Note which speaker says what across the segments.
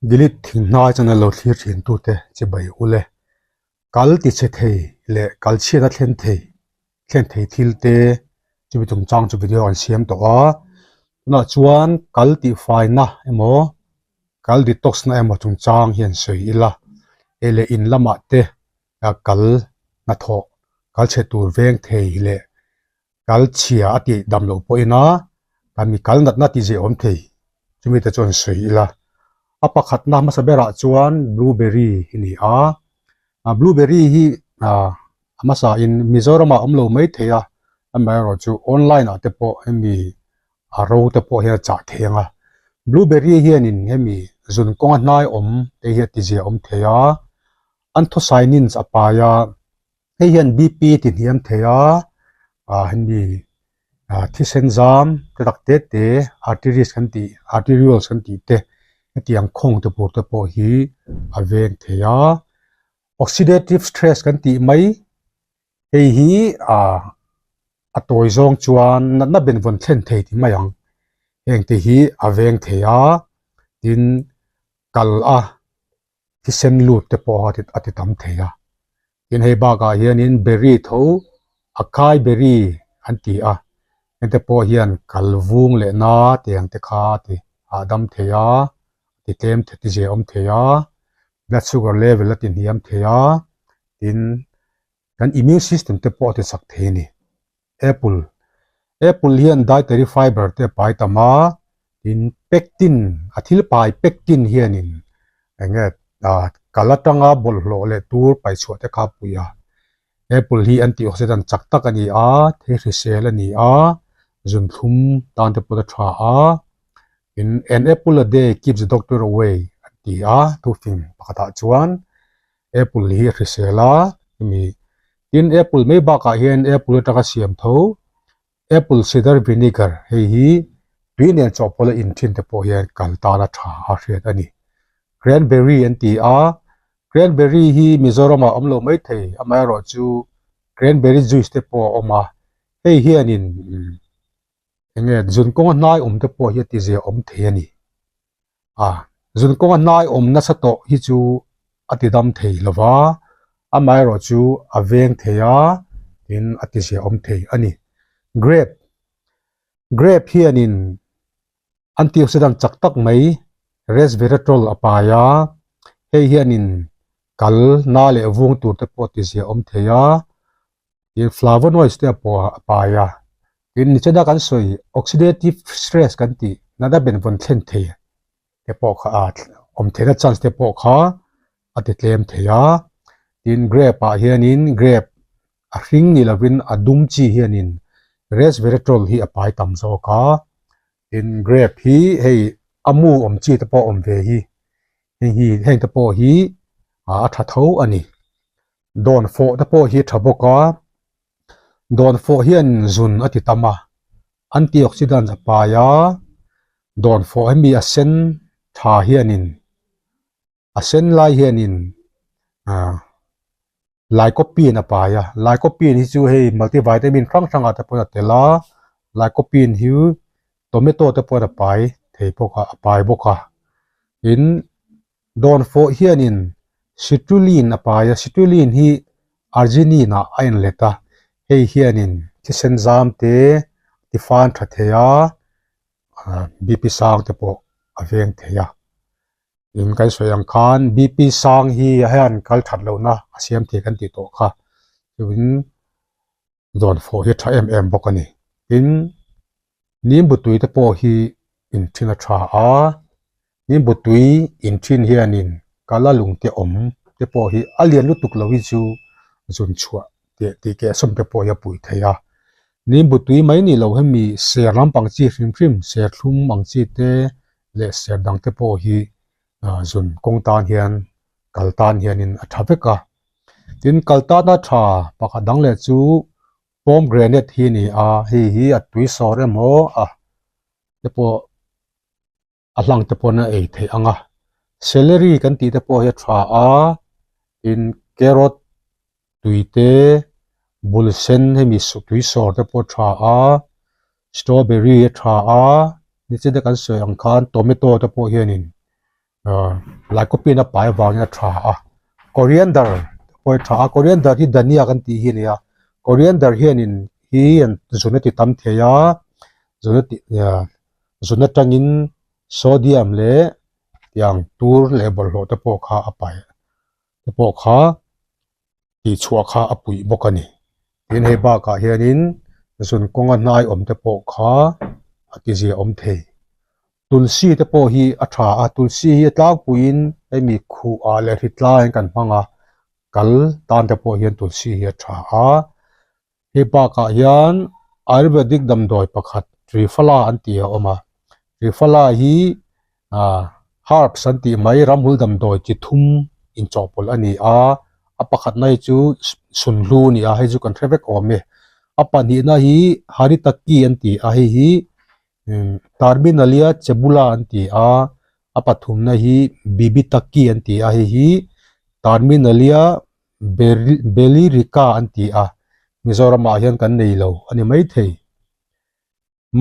Speaker 1: Delete thinghnai channel lo thlir thin tute chibai ule. Kal ti chhe thei leh kal chhiat a thlen thei thlen thei thil te chumi chungchang chu video an siam tawh a. Tunah chuan kal tihfaina emaw kal detox na emaw chungchang hian sawi ila hei leh in lamah te kal hnathawh kal chhe tur veng thei leh kal chhia a tih dam loh pawhin a kan mi kal natna tih zeh awm thei chumi te chuan sawi ila a pakhatna hmasa berah chuan blueberry hi ni a ah blueberry hi ah a hmasa in Mizoram ah a awm lo mai thei a amaherawhchu online ah te pawh hemi a ro te pawh hian a chah thei ang a blueberry hianin hemi zun kawnga hnai awm te hi a ti zia awm thei a anthocyanins a pai a. Hei hian BP ti hniam thei a, ah hemi ah thisen zam te tak te te arteries kan tih arterioles kan tih te hetiang khawng te tur te pawh hi a veng thei a, oxidative stress kan tih mai hei hi ah a tawi zawng chuan natna benvawn thlen thei ti mai ang heng te hi a veng thei a tin kal a. thisen lut te pawh a ti tam thei a tin hei bakah hianin berry tho a kai berry an ti a hengte pawh hian kal vung leh na tiang te kha a ti hahdam thei a ti tlem ti zia awm thei a blood sugar level a ti hniam thei a tin kan immune system te pawh a ti chak thei a ni. Apple Apple hian dietary fiber te a pai tam a, tin pectin a thil pai pectin hianin eng nge ah kal atanga bawlhhlawh leh tur paihchhuah te kha a pui a. Apple hi antioxidant chak tak a ni a, thei hrisel a ni a, zunthlum tan te pawh a tha a, tin an apple a day keeps the doctor away an ti a thufing pakhatah chuan. Apple hi a hrisel a hemi tin apple mai bakah hian apple atanga siam tho apple cider vinegar hei hi tui nen chawhpawlh a in thin te pawh hian kal tan a tha a hriat a ni cranberry an ti a cranberry hi Mizoram ah a awm lo mai thei amaherawhchu cranberry juice te pawh a awm a hei hianin eng nge zun kawnga hnai awm te pawh hi a ti zia awm thei a ni. A, zun kawnga hnai awm nasa tawh hi chu a ti dam thei lo va, amaherawh chu a veng thei a, tin a ti zia awm thei a ni. Grape, Grape hianin antioxidant chak tak mai resveratrol a pai a, hei hianin kal na leh vung tur te pawh a ti zia awm thei a, Tin flavonoids te a pawh a pai a, tin nichina kan sawi oxidative stress kan tih natna benvawn thlen thei te pawh kha a awm theihna chance te pawh kha a ti tlem thei a, tin grape ah hianin grape a hring ni lovin a dum chi hianin resveratrol hi a pai tam zawk a, tin grape hi hei a mu awm chi te pawh a awm ve hi heng hi heng te pawh hi a tha tho a ni. Dawnfawh te pawh hi tha bawk a, dawnfawh hian zun a ti tam a, antioxidant a pai a, dawnfawh hemi a sen tha hianin a sen lai hianin ah lycopene a pai a, lycopene hi chu hei multivitamin hrang hrangah te pawh a tel a, lycopene hi tomato te pawh a pai thei bawk a a pai bawk a, tin. Dawnfawh hianin citrulline a pai a, citrulline hi arginine ah a inlet a, hei hianin thisen zam te ti fan tha thei a, BP sang te pawh a veng thei a. Tin kan sawi ang khan BP sang hi hian kal that lohna a siam thei kan tih tawh kha, chuin Dawnfawh hi a tha em em bawk a ni. Tin, nimbu tui te pawh hi inthin a tha a, nimbu tui inthin hianin kala lung te awm te pawh hi a lian lutuk lo hi chu zun chhuah teh tih keh sawm te pawh hi a pui thei a. Nimbu tui mai ni lo hemi ser lampang chi hrim hrim, serthlum ang chi te leh ser dang te pawh hi zun kawng tan hian kal tan hianin a tha vek a. Tin kal tana tha pakhat dang leh chu pomegranate hi a ni a, hei hi a tui sawr emaw a te pawh a hlang te pawhin a ei theih ang a, celery kan tih te pawh hi a tha a, tin carrot tui te bul sen hemi tui sawr te pawh a tha a, strawberry a tha a, nichina kan sawi ang khan tomato te pawh hianin. Lycopene a pai avangin a tha a, coriander pawh hi a tha a, coriander hi dhania kan tih hi a ni a, coriander hianin hi an zun a ti tam thei a, zun a tih zun atangin sodium leh tiang tur leh bawlhhlawh te pawh kha a pai te pawh kha tih chhuah kha a puih bawk a ni. Tin hei bakah hianin zun kawnga hnai awm te pawh kha a ti zia awm thei. Tulsi te pawh hi a tha a, tulsi hi a tlangpuiin hemi khuh ah leh hri tlaiin kan hmang a, kal tan te pawh hian tulsi hi a tha a. Hei bakah hian Ayurvedic damdawi pakhat Triphala an tih a awm a, Triphala hi ah herbs an tih mai ramhul damdawi chi thum inchawhpawlh a ni a, a pakhatna hi chu sunhlu a ni a, hei chu kan hre vek awm e. A pahnihna hi Haritaki an ti a, hei hi Terminalia chebula an ti a, a pathumna hi Bibhitaki an ti a, hei hi Terminalia Belirica an ti a, Mizoramah hian kan nei lo a ni maithei.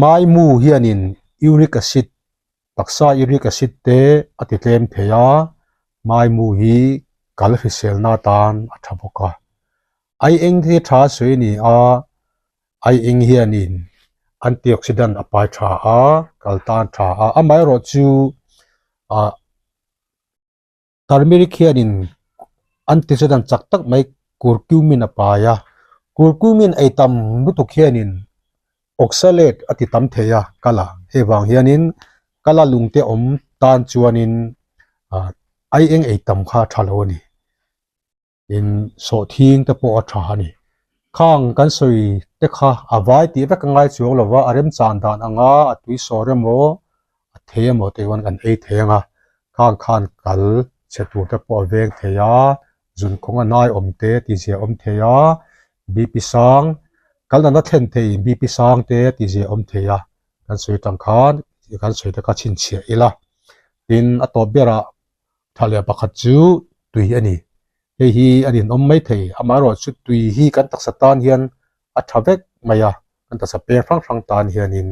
Speaker 1: Maimu hianin uric acid, taksa uric acid te a ti tlem thei a, maimu hi kal hriselna atan a tha bawk a. Ai eng hi tha sawi a ni a, ai eng hianin antioxidant a pai tha a, kal tan tha a, amaherawhchu ah Turmeric hianin antioxidant chak tak mai curcumin a pai a, curcumin ei tam lutuk hianin oxalate a ti tam thei a kala hei vang hianin kala lungte awm tan chuanin ah ai eng ei tam kha a tha lo a ni. In sawhthing te pawh a tha a ni. Khang kan sawi te kha a vai tih vek a ngai chuang lo va, a remchan dan anga a tui sawr emaw a thei emaw te chuan kan ei thei ang a, khang khan kal chhe tur te pawh a veng thei a, zun kawng a nai awm te tihzia awm thei a, BP sang kal nana thlen thei BP sang te tihzia awm thei a, kan sawi tang khan kan sawi te kha chhinchhiah ila tin a tawp berah Tha leh pakhat chu tui a ni. Hei hi a ninawm mai thei. Amaherawhchu tui hi kan taksa tan hian a tha vek mai a, kan taksa peng hrang hrang tan hianin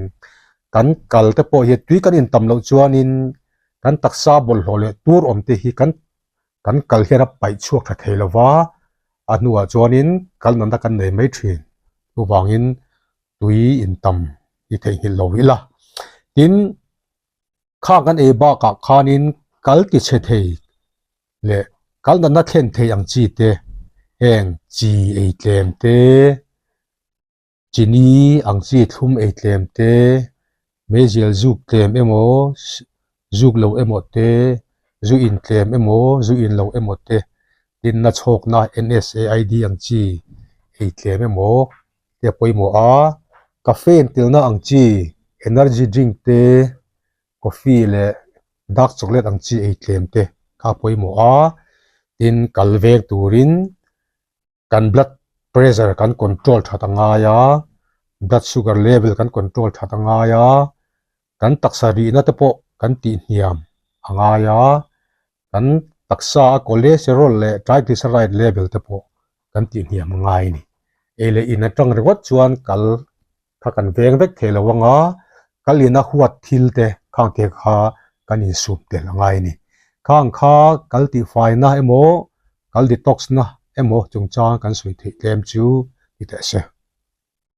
Speaker 1: kan kal te pawh hi tui kan intam loh chuanin kan taksa bawlhhlawh leh tur awm te hi kan kan kal hian a paih chhuak tha thei lo va, a hnuah chuanin kal nana kan nei mai thin. Chuvangin tui intam hi theihnghilh lo ila. Tin. Kha kan ei bakah khanin kal ti chhe thei leh kal natna thlen thei ang chi te, heng chi ei tlem te, chini ang chi thlum ei tlem te, meizial zuk tlem emaw zuk lo emaw te, zu in tlem emaw zu in lo emaw te, tinna chhawkna NSAID ang chi ei tlem emaw te a pawimawh a, caffeine telna ang chi energy drink te, coffee leh dark chocolate ang chi ei tlem te kha a pawimawh a, tin kal veng turin kan blood pressure kan control that a ngai a, blood sugar level kan control that a ngai a, kan taksa rihna te pawh kan tih hniam a ngai a, kan taksa a cholesterol leh triglyceride level te pawh kan tih hniam a ngai a ni. Ei leh in atang ringawt chuan kal kha kan veng vek thei lo anga kal in a huat thil te khang te kha kan insum tel a ngai a ni. Khang kha kal tihfaina emaw kal detox na emaw chungchang kan sawi theih tlem chu ni teh se.